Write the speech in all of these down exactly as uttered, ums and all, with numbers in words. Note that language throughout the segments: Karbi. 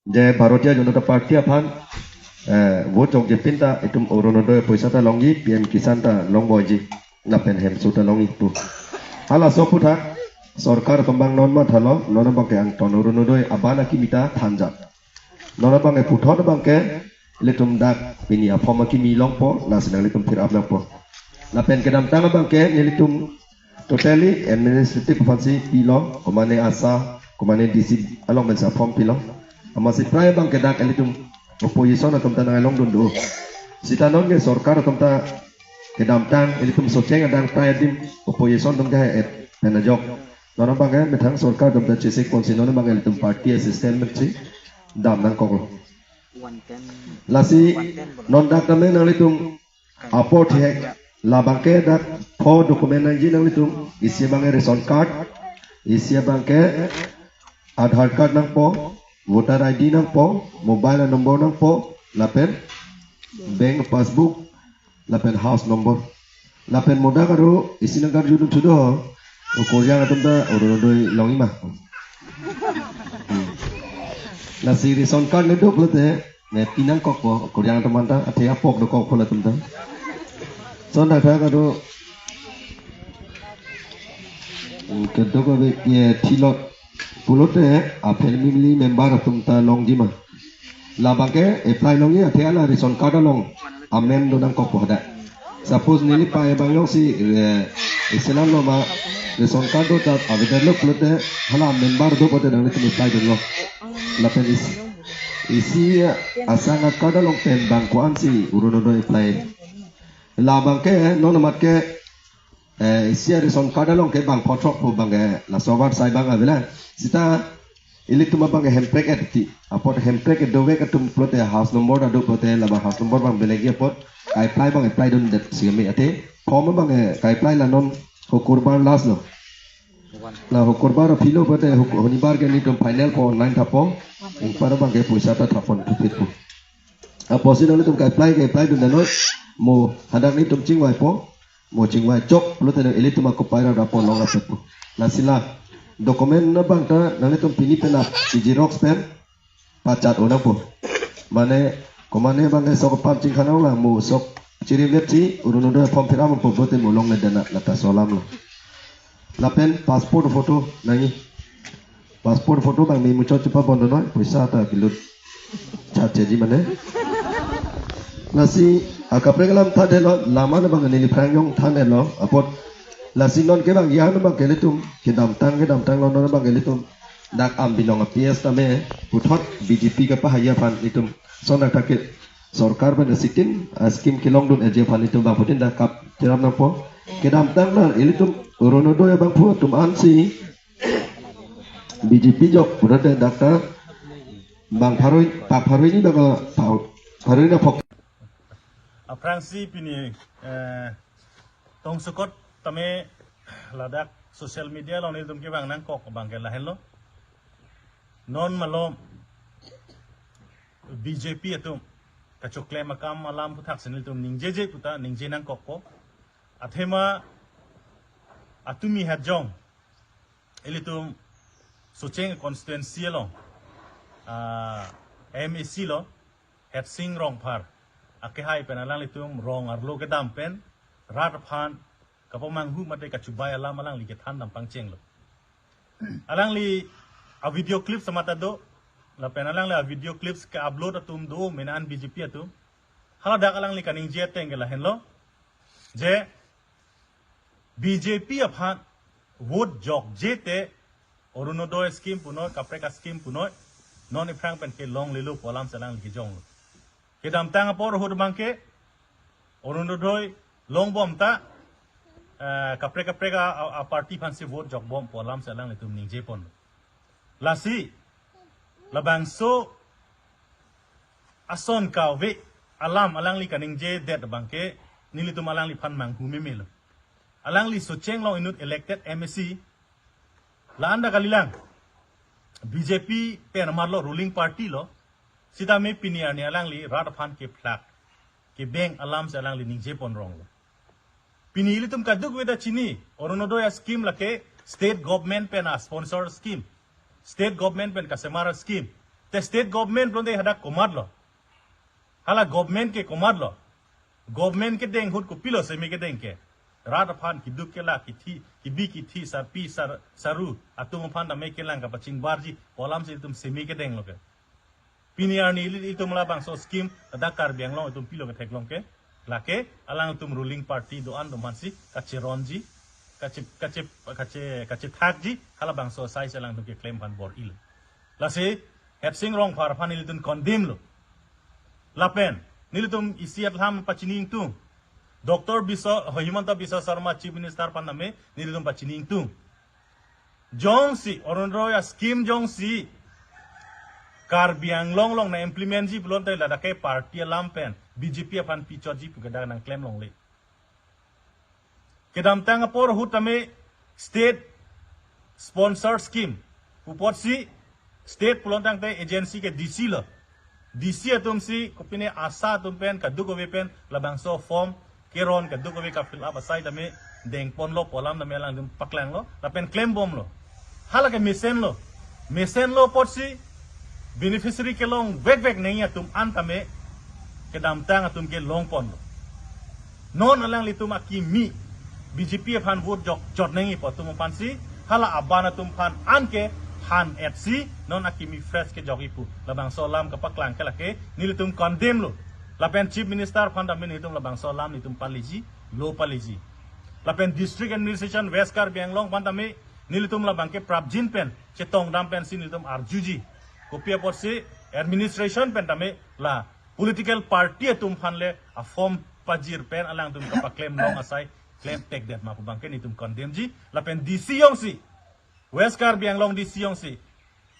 je Bharatiya Janata Party aphan, eh, vote chokjepin ta itum Orunodoi poisa ta longji, P M Kisan ta longboiji, lapen hemso ta longji pu. Halaso aputhak sorkar atum abang non mathalo, non abangke angton Orunodoi aban akimi ta thanjak. Non abangke puthot abangke ilitum dak pini a-form akimi longpo, lasi nanglitum fill up nangpo. Lapen kedamtang abangke nelitum totally administrative aphansi pilo, komane ASHA, komane D C along pensi a-form pilo. Amatsi prai abangke dak ilitum opposition atum ta nanglongdun do. Sita non ke sorkar atum ta kedamtang ilitum Socheng adang prai adim opposition atum ke et pen ajok. Non abangke methang sorkar atum ta chesik ponsi non abangke ilitum party assistant pensi dam nangkoklo. Lasi non dak tame nanglitum apor thek, labangke dak pho document nangji nanglitum, isi abangke ration card, isi abangke Aadhaar card nangpo, voter I D nangpo, mobile number nangpo, lapen bank passbook, lapen house number. Lapen modak aro isi nangkarjudun thudo, o Koreang atum ta Orunodoi longji ma. Hmm. Lasi ration card le do pulote, ne pinangkokpo, Koreang atum anta, athe apok dokokpo latum ta. Lason dak aro, hmm, kedok ave ke thilot pulote, a family member atum ta longji ma. Labangke apply longji athe hala ration card along amen do nangkokpo hadak. Suppose neli pei abang jongsi, eh, isi alam lo ma ration card do ta avedet lo pulote hala member do pulote nanglitum apply dunlo. Lapen is-, isi, eh, ASHA a-card along pen bang ko-ansi Orunodoi apply. Labangke non amat ke, eh, isi a-ration card along ke bang pho throk pu abangke laso avarsai abang avelang. Sita ilitum abangke hemprek et ti. Apot hemprek et dovek atum pulote house number ta do pulote labang house number abang belegi apot ka-apply abang apply dundet si kami athe. Form abangke ka-apply la non Hukurbar last lo. La Hukurbar aphi lo pulote Huk-, Honibar ke nelitum final po online thapo. Ingpar abangke poisa ta thapon thupit po. Apotsi nanglitum ka-apply, ka-apply dundet non mo hadak nelitum chingvaipo. Mo chingvai chok pulote ilitum akopai ra dapo long rapet po. Lasi la document abang ta nanglitum pini pen a-xerox pen pachat-o nangpo. Mane komane abangke sok apam chingkhanang la mo sok chiri vetsi Orunodoi form fill up po pulote mo longledet na, lata laso alam lo. Lapen passport photo nangji. Passport photo abang me muchot chepabon noi, poisa ta kelut chat cheji mane. Lasi akaprek alam thandetlo, la-an abang neliphrang jong thandetlo, apot lasi non ke abang ya abangke ilitum kedamtang, kedamtang lo non abangke ilitum dak Ambilong a-P S tame puthot B J P kapahaji aphan ilitum lason dak ke sorkar pen sitin, ah, scheme kelongdun eje aphan ilitum abangphutin dak kap tiram nangpo. Kedamtang na ilitum Orunodoi abangphu atum ansi B J P jok pulote dak ta bang pharo-, pak pharo hini bang, pak pharo hini phok. Aphrangsi pini, eh, tongsukot tame ladak social media along nelitum kevang nangkok abangke lahenlo. Non malom B J P atum kachoklem akam alam aphuthaksi nelitum ningjeje puta ningje nangkokpo. Athema atumi hajong ilitum Socheng constituency along, ah, M A C lo, Headsing Rongphar akehai pen alanglitum rong arlo kedam pen rat aphan kapamanghu mate kachubai alam alangli kethan dam pangchenglo. Alangli a-video clips amat ta do, lapen alangli a-video clips ke-upload atum do mena an B J P atum. Haladak alangli kaningje ateng ke lahenlo. Je B J P aphan vote jokje te Orunodoi scheme punoi, kaprek a-scheme punoi, non iphrang pen kelonglelo pu alamsi alangli kejonglo. Kedamtang apor ahut abangke Orunodoi longbom ta, eh, kaprek kaprek a, a, a-party aphansi vote jokbom pu alamsi alanglitum ningje pon. Lasi labangso ason kave alam alangli kaningjedet abangke nelitum alangliphan manghu memelo. Alangli Socheng along inut elected M A C, la-an ta kalilang, B J P pen amarlo, ruling party lo, sitame pini arni alangli rat aphan kephlak kebeng alamsi alangli ningje pon ronglo. Pini ilitum kadokave ta chini, Orunodoi a-scheme lake state government pen a-sponsor scheme, state government pen kasemar a-scheme. Te state government pulote hadak komatlo? Hala government ke komatlo? Government kedeng ahut kopilo semi kedeng ke? Rat aphan keduk kelak, kithi, kibi kithi, sarpi sar, saru atum aphan tame kelang kapachingbarji pu alamsi itum semi kedenglo ke. Pini arni ili itum labangso scheme ladak Karbi Anglong itum pilo ke theklong ke, lake alangtum ruling party do-an do-an si kacheronji, kache kache kache kachethakji, halabangso asai si alangtum keklem aphan bor-ilo. Lasi Hersing Rongphar aphan nelitum condemn lo. Lapen nelitum isi alam pachini ingtung. Doctor Biswa, Himanta Biswa Sarma Chief Minister aphan tame nelitum pachini ingtung. Jongsi Orunodoi a-scheme jongsi Karbi Anglong along na implement ji pulote ladak ke party alam pen B J P aphan pichotji pu kedak nangklem longle. Kedamtang apor ahut tame state sponsored scheme pu apotsi state pulo tangte agency ke D C lo. D C atum si kopine ASHA atum pen kadokave pen labangso form keron kadokave ka-fill up asai tame dengponlo pu alam tame alangtum paklanglo lapen klembomlo. Hala ke mesenlo. Mesenlo apotsi beneficiary kelong vekvek nangji atum an tame kedamtang atum ke longponlo. Non alanglitum akimi B J P aphan vote jok jot nangji pu atum aphansi hala aban atum aphan an ke han-etsi non akimi fresh kejokji pu labangso alam kapaklang ke lake nelitum condemn lo. Lapen Chief Minister aphan tame nelitum labangso alam nelitum paleji, lo paleji. Lapen District Administration West Karbi Anglong aphan tame nelitum labang ke prapjin pen chetongdam pensi nelitum arjuji. Kopi apotsi administration pen tame la political party atum aphan le a-form pajir pen alangtum kapaklem long asai klem tekdet ma pu abang ke nelitum condemn ji. Lapen D C jongsi, West Karbi Anglong D C jongsi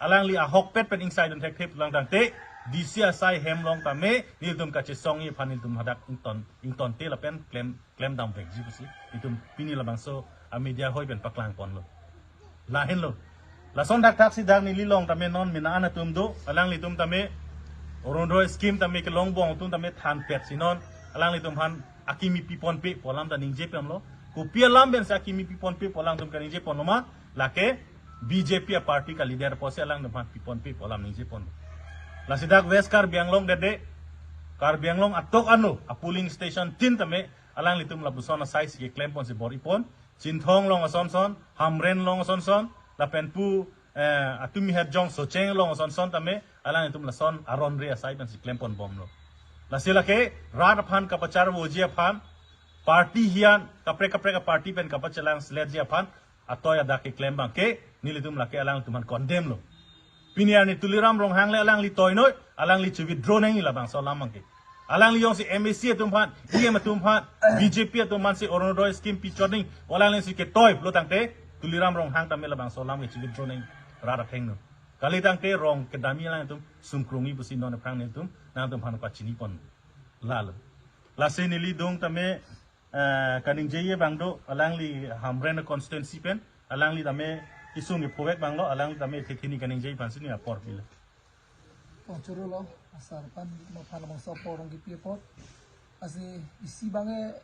alangli ahokpet pen ingsaidun thekthe pulang tangte D C asai hem along tame nelitum kachesongji aphan nelitum hadak ington, ingtonte lapen klem, klemdam vekji pusi nelitum pini labangso a-media ahoi pen paklangponlo. Lahenlo. Lason thakthak si dak neli along tame non mena an atum do, alanglitum tame Orunodoi scheme tame kelongbom atum tame thanpetsi non alanglitum aphan akimi piponpe pu alam ta ningjeponlo. Kopi alam pensi akimi piponpe pu alangtum kaningjeponlo ma, lake B J P a-party ka-leader apotsi alangtum aphan piponpe pu alam ningjeponlo. Lasi dak West Karbi Anglong dede, Karbi Anglong atok ano a-polling station tin tame alanglitum lapuson asai si keklemponsi bor-ipon. Chinthong along asonson, Hamren along asonson, lapen pu, eh, Atumihet Jong Socheng along asonson tame alanglitum lason aron re asai pensi klemponbomlo. Lasi lake rat aphan kapacharvoji aphan, party hian kaprek kaprek a-party pen kapachelangseletji aphan atoi adak keklem abang ke nelitum lake alangtum aphan condemn lo. Pini arni Tuliram Ronghang le alangli toi noi, alangli che-withdraw nangji labangso alam abang ke. Alangli jongsi M A C atum aphan, E M atum aphan, B J P atum aphansi Orunodoi scheme pichot nangji pu alanglisi ketoi pulo tangte Tuliram Ronghang tame labangso alam ke che-withdraw nangji rat athengno. Kali tangte rong kedamji alangtum sumkrungji pusi non aphrang nelitum nangtum aphan pachinipon. Lalo. Lasi neli adung tame, eh, kaningjeji abang do, alangli Hamren constituency pen, alangli tame kesung kephovek abang lo, alangli tame thethini kaningjeji aphansi neli apor pilo. Pon choro lo, asar aphan, ma aphan labangso apor rong kipi apor. Lasi isi abang ke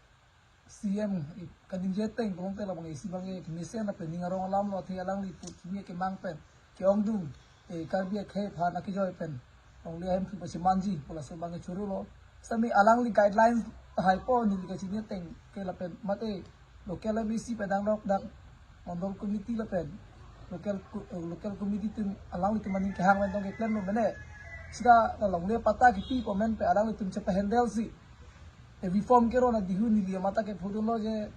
C M i kaningje ateng pulote labang isi abang ke kemesen lapen ning arong alam lo, athe alangli pu kimi kemang pen ke-ongdung, eh, Karbi akhei aphan akejoi pen longle ahem thu pasi manji pu laso abang ke choro lo. Sami alangli guidelines tahai po neli kachini ateng ke lapen mate local M A C pen dang rok dang mondol committee lapen local co-, local committee atum alanglitum aning kehang pen tong keklem lo mene. Sita la longle patta kipi po men pen alanglitum chepa-handle si. E reform keron adihu neli amat ta kephodunlo je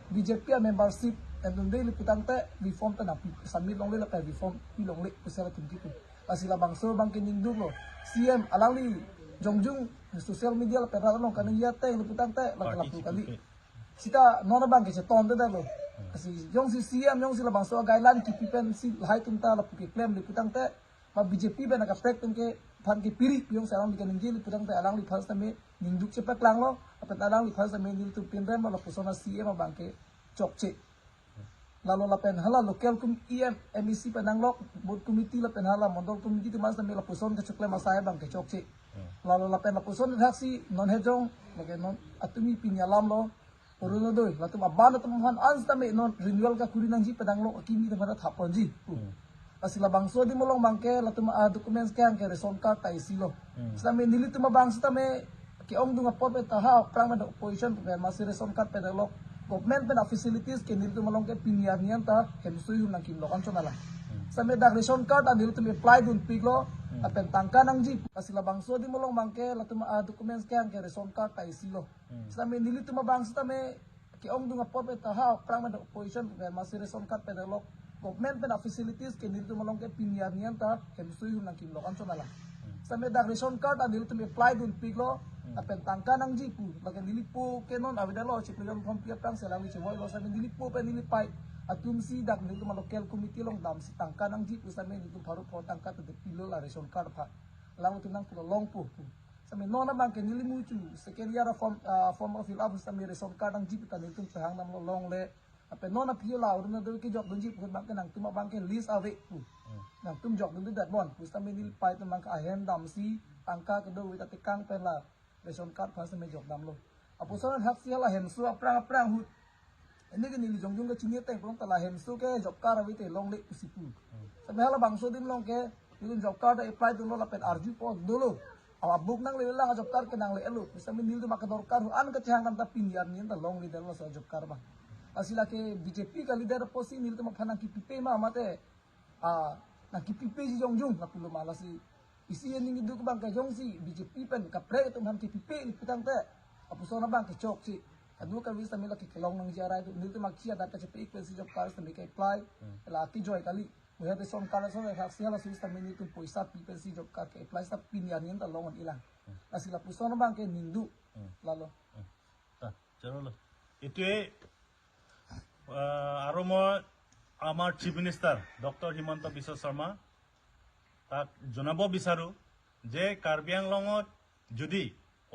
B J P a-membership endunde lapu tangte reform ta nangpi submit longle lapen reform pi longle pusi latum kipu. Lasi labangso abang ke ningduklo. C M alangli jongjung social media lapen rat along kaningje ateng lapu tangte lake lapu kali. Sita non abang ke cheton te lo. Lasi jongsi C M jongsi labangso guideline kipi pensi lahai atum ta lapu keklem lapu tangte ma B J P pen akaprek atum ke aphan ke piri pi jongsi alangli kaningje lapu tangte alangliphan sitame ningduk chepaklanglo, lapen alangliphan sitame nelitum pinrem lo lapuson a-C M abang ke chokche. Lalo lapen hala local com-, E M, M A C pen nanglok, booth committee lapen hala mondol committee atum sitame lapuson kechoklem asai abang ke chokche. Lalo lapen lapuson thaksi non Hejong, lake non atumi pini alam lo, Orunodoi, latum aban atum aphan an sitame non renewal kakuri nangji pen nanglok akimi atum aphan thapponji. Hmm. Lasi labangso adim along abangke latum a-documents ke abangke ration card ta isi lo. Hmm. Sitame nelitum abang sitame ke-ongdung apot pen ta ha aphrang pen opposition pen masi ration card pen lo. Government pen a-facilities ke nelitum along ke pini arni an ta hemso ihum nangkim lo kan chonala. Hmm. Sitame dak ration card ta nelitum apply dunpik lo. Hmm. Lapen tangka nangji. Lasi labangso adim along abangke latum a-documents ke abangke ration card ta isi lo. Hmm. Sitame nelitum abang sitame ke-ongdung apot pen ta ha aphrang pen opposition pen masi ration card pen lo. Government pen a-facilities ke nelitum along ke pini arni an ta hemso ihum nangkim lo kan chonala. Hmm. Sitame dak ration card ta nelitum apply dunpik lo. Hmm. Lapen tangka nangji pu. Lapen nelipo ke non avedetlo chiklo jon thompi aphrang si alangli chevoi lo sitame nelipo pen nelipei atum si dak nelitum a-local committee along damsi tangka nangji pu sitame nelitum pharo pharo tangka ta de pilo la ration card aphan. Alangtum nangpulo longpo pu. Sitame non abangke neli muchu second year a-form, ah, form a-fill up sitame ration card nangji pu ta nelitum pehang damlo longle. Lapen non aphi la Orunodoi kejok dunji pu abangke nangtum abangke list ave pu. Hmm. Nangtum jok dunde det bon pu sitame nelipei atum abangke ahem damsi tangka kedo ave ta tekang pen la ration card aphan sitame jok damlo. Apotsi non haksi hala hemso aphrang aphrang ahut. Ini ke neli jongjung ke chini ateng pulong ta la hemso ke job card ave te longle pusi pu. Hmm. Sitame halabangso adim along ke nelitum job card apply dunlo lapen arjupo dolo. Awa book nangle lang job card ke nanglelo. Sitame nelitum akedorkar ahut an kachehang dam ta pini arni an ta longledetlo laso job card abang. Lasi lake B J P kalidet apotsi nelitum aphan nangkipipe ma mate. Ah, nangkipipeji jongjung lapulo ma lasi. Isi aning iduk abangke jongsi B J P pen kaprek atum aphan kipipe ni pu tangte. Apotsi non abangke chokche. Kadokave sitame lake kelong nangji arai atum. Nelitum akhei adat kachepi pensi job card sitame ke-apply. Hmm. La kejoi kali. Muhe ration card ason haksi hala si sitame nelitum poisa pi pensi job card ke-apply sita pini arni an ta long-un-e lang. Hmm. Lasi lapusona abangke ningduk. Hmm. Lalo. Hmm. Ta, chalo lo. Itu eh, eh, aro mo amar Chief Minister, Doctor Himanta Biswa Sarma, তাক জনাব বিচাৰো যে কাৰ্বি আংলঙত যদি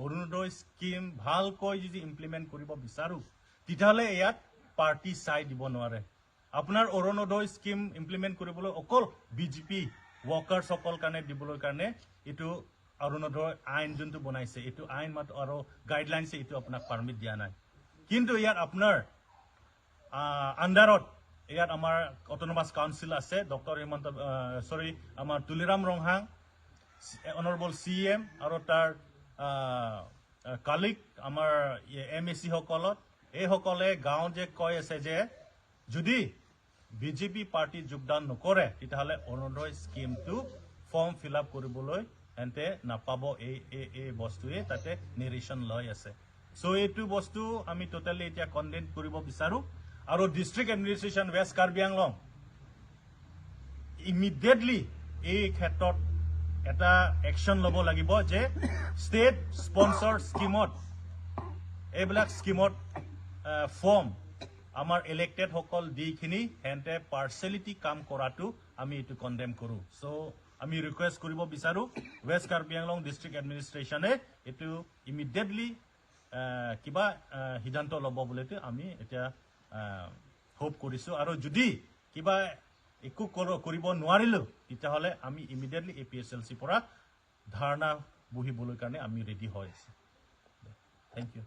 অৰুণোদয় স্কিম ভালকৈ যদি ইমপ্লিমেণ্ট কৰিব বিচাৰো, তেতিয়াহ'লে ইয়াত পাৰ্টি চাই দিব নোৱাৰে। আপোনাৰ অৰুণোদয় স্কিম ইমপ্লিমেণ্ট কৰিবলৈ অকল বি জে পি ৱৰ্কাৰ্ছসকল কাৰণে দিবলৈ কাৰণে এইটো অৰুণোদয় আইন যোনটো বনাইছে, এইটো আইন মাত্ৰ আৰু গাইডলাইনছে এইটো আপোনাক পাৰ্মিট দিয়া নাই। কিন্তু ইয়াত আপোনাৰ আহ, আণ্ডাৰত ইয়াত আমাৰ অট'নমাছ কাউন্সিল আছে, ডক্টৰ হিমন্ত, আহ, চৰি, আমাৰ তুলিৰাম ৰংহাং, অনাৰেবল চি ই এম আৰু তাৰ, আহ, আহ, কালিগ আমাৰ এম এ চি সকলত, এইসকলে গাঁৱত যে কৈ আছে যে যদি বি জে পি পাৰ্টিত যোগদান নকৰে, তেতিয়াহ'লে অৰুণোদয় স্কিমটো ফৰ্ম ফিল আপ কৰিবলৈ তেন্তে নাপাব। এই, এই, এই বস্তুৱে তাতে নেৰেশ্যন লৈ আছে। চ' এইটো বস্তু আমি ট'টেলি এতিয়া কণ্ডেম কৰিব বিচাৰো। আৰু district administration West Karbi Anglong immediately এই ক্ষেত্ৰত এটা একশ্যন ল'ব লাগিব যে ষ্টেট স্পনচৰ স্কিমত, এইবিলাক স্কিমত, আহ, ফৰ্ম আমাৰ ইলেক্টেডসকল দি কিনি সিহঁতে পাৰ্চিয়েলিটি কাম কৰাটো আমি এইটো কণ্ডেম কৰোঁ। চ' আমি ৰিকুৱেষ্ট কৰিব বিচাৰো ৱেষ্ট কাৰ্বি আংলং ডিষ্ট্ৰিক্ট এডমিনিষ্ট্ৰেশ্যনে এইটো ইমিডিয়েটলি, আহ, কিবা, আহ, সিদ্ধান্ত ল'ব বুলিতো আমি এতিয়া, আহ, হোপ কৰিছো। আৰু যদি কিবা একো কৰ-, কৰিব নোৱাৰিলো, তেতিয়াহ'লে আমি immediately A P H L C পৰা ধৰ্ণা বহিবলৈ কাৰণে আমি ৰেডি হৈ আছো। Thank you.